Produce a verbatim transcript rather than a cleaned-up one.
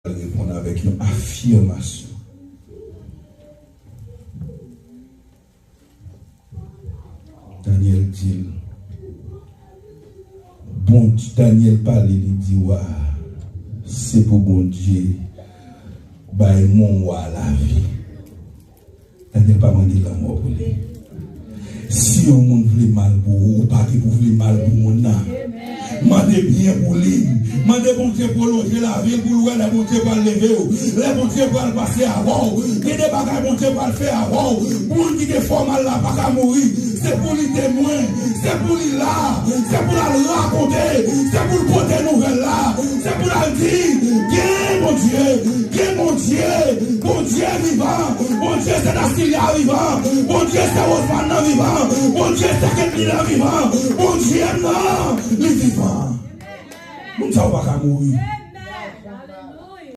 Reponn avèk yon afimasyon. Danyèl di l, Bondye, Danyèl pale, li di wa a, se pou Bondye bay mon wa lavi. Danyèl pa mande lanmò pou li. Si yon moun vle mal pou ou, ou pa gen pou vle mal pou moun nan. Mande byen pou li. Mande Bondye pwolonje lavi l pou l wè lè Bondye pral leve w, lè Bondye pral pase avè w. Gen de bagay Bondye pral fè avè w. Moun ki te fè w mal la pa ka mouri. Se pou li temwen. Se pou li la. Se pou l al rakonte. Se pou l pote nouvèl la. Se pou l al di, gen Bondye. Gen Bondye. Bondye vivan. Bondye Sèt Asiri a vivan. Bondye Sè Wozman nan vivan. Bondye Sè Ketli nan vivan. Bondye m nan, li vivan. Moun sa yo pa ka mouri.